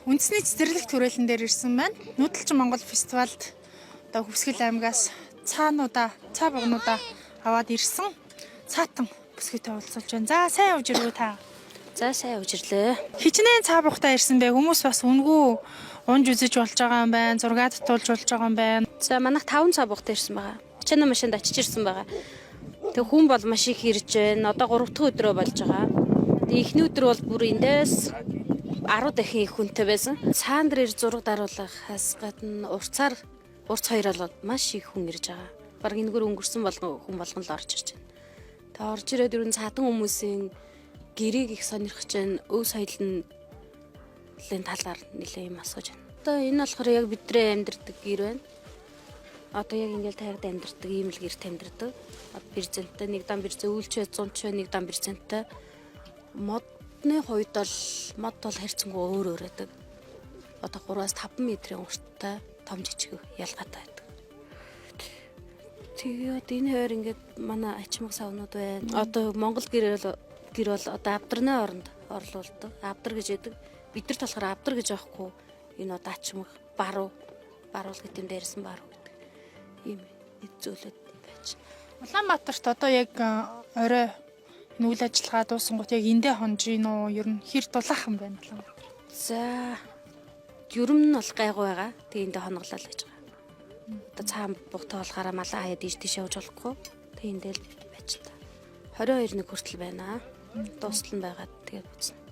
Үндэсний цэцэрлэг түрээлэн дээр ирсэн байна. Нүүдэлчин Монгол фестивалд одоо Хөвсгөл аймгаас цаануудаа, цаа бугнуудаа аваад ирсэн. Цаатан бүсгүйтэй уулзуулж байна. За, сайн явж ирв та. За, сайн явж ирлээ. Хичнээн цаа бугтаа ирсэн бэ. Хүмүүс бас үнгүй унж үзэж болж байгаа юм байна. Зураг татуулж болж байгаа юм байна. За, манайх 5 цаа бугтаа ирсэн байгаа. Чана машинд очиж ирсэн байгаа. Тэг хүн бол маш их ирж байна. Одоо 3 дахь өдрөө болж байгаа. Тэг эхний өдөр бол бүр эндээс 10 дахин их хүнтэй байсан. Цаан дээр зураг даруулахаас гадна урцаар урц хоёроо бол маш их хүн ирж байгаа. Бараг энэгээр өнгөрсөн болгон хүн болгон л орж ирж байна. Тэг орж ирээд ер нь цаадан хүмүүсийн гэрээг их сонирхож байна. Өв соёл нь лийн талаар нэлээ юм асууж байна. Одоо энэ болохоор яг бидний амьдардаг гэр байна. Одоо яг ингээл тайрд амьдардаг ийм л гэрт амьдардаг. Бирзэнтэй нэг дан бирзэн үүлчээ 100 ч нэг дан бирзэнтэй. Модны хувьд бол мод бол харьцангуй өөр өөр байдаг. Одоо 3-аас 5 метрийн урттай том жижиг ялгаатай байдаг. Тэгээд энэ хоёр ингээд манай ачмаг савнууд байна. Одоо Монгол гэр бол гэр бол одоо авдарны оронд орлуулдаг. Авдар гэж яддаг. Бидэрт болохоор авдар гэж аахгүй. Энэ одоо ачмаг баруу баруул гэдэг юм дээрсэн баруу гэдэг. Ийм зүйлүүд байж. Улаанбаатарт одоо яг орой энэ үйл ажиллагаа дуусангууд яг эндээ хонж гин үү? Ер нь хэр дулаахан байна Улаанбаатар? За, ерөм нь бол гайгүй байгаа. Тэг эндээ хоноглол байж байгаа. Одоо цаан бугтаа болохоор малаа хаяад ийш тийш явж болохгүй. Тэг эндээ л байж та. 22 нэг хүртэл байна. Дуустал нь байгаа. Тэгээд буцна.